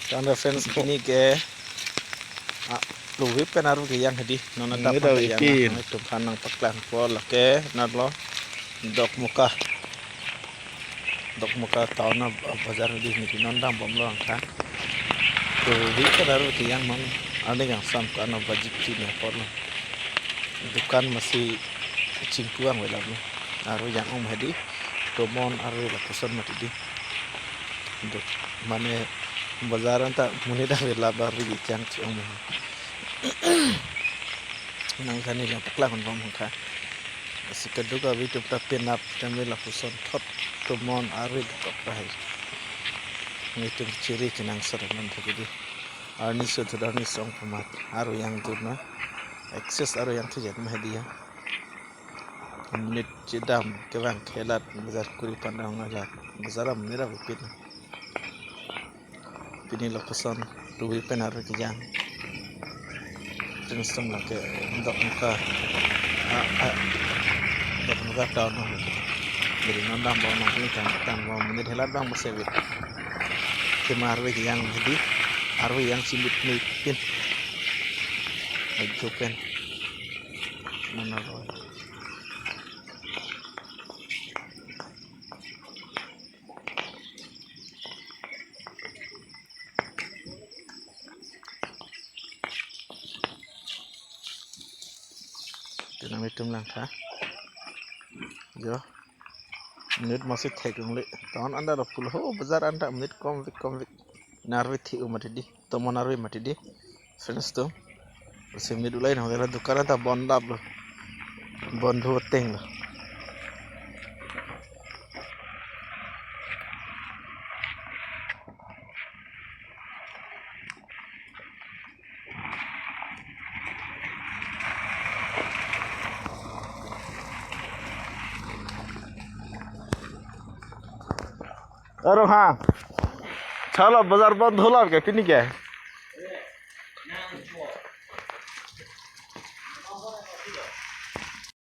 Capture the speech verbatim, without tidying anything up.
Kan friends, pini ke, ah, Tuhi pen Arve kejang hedi. Non adap Nangdap panda yang pin. Nangtum aphan nangpaklangpo lake, nat lo, Dokmoka. Dokmoka town a, a, bazar hedi, neli non dambomlo angkha. Tuhi pen Arve kejang non, aning angsam kan a bajik ti ne apor lo. Dukan masi chingkuang velap lo. Arve kejang ong hedi. Tomon Arve lapuson mati di. Duk, mane bazar anta monit ave lap Arve kejang chong mo. Nang kani la paklang bom kha. Asi kaduk avi tup ta penap tame lapuson thot tomon Arve duk kap hai. Nelitum chiri kenangsot non thek di. Arni sudut arni song pamat. Arve kejang dur na. Excess Arve kejang thujet ma hedi ya. Monit chedam kevang khelat bazar kuri pandang alat. Bazar am nira bipin. Pini location Tuhi pen Arve kejang. Friends atum lake Dokmoka. Ah, ah. Dokmoka town. Jadi non dambom nang pini kan tambom monit helat bang masevit. Kema Arve kejang hedi. Arve kejang chimit mipin. Ajo pen. Mana lo. Tenang, nelitum lang tha. Jo. Monit masi thek longle. Town anta lo pulo ho, bazar anta monit komvek komvek. Arve thi-u mati di. Tomon Arve mati di. Friends atum. Simi dulai nang dela dukan anta bon lap lo. Bon dhu teng lo. Aro ha. Chalo, bazar bon dhu lap ke pini ke?